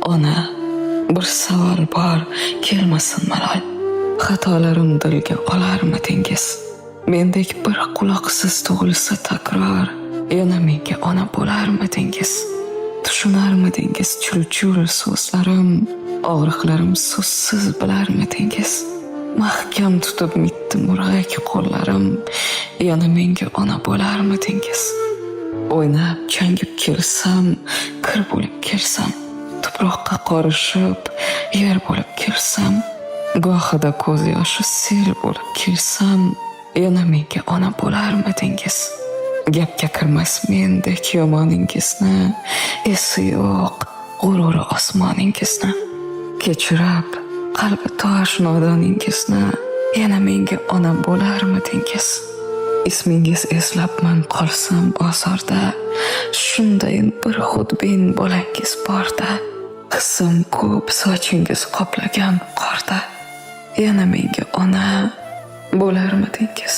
Ona, bir savol bor, kelmasin malol. Xatolarim dilga olarmidingiz? Mendek bir quloqsiz tug'ilsa takror, yana menga ona bo'larmidingiz? Tushunarmidingiz chul-chul so'zlarim, og'riqlarim so'zsiz bilarmidingiz? Mahkam tutib mitti murg'ak qo'llarim, yana menga ona bo'larmidingiz? O'ynab changib kelsam, kir bo'lib kelsam, tuproqqa qorishib, yer bo'lib kelsam, gohida ko'z yoshi sel bo'lib kelsam, yana menga ona bo'larmidingiz? Gapga kirmas mendek yomoningizni, esi yo'q g'ururi osmoningizni. Kechirib qalbi tosh nodoningizni, yana menga ona bo'larmidingiz? Ismingiz eslabman qolsam ozorda, shundayin bir xudbin bolangiz borda. Hissim ko'p sochingiz qoplagan qorda, yana menga ona bo'larmidingiz?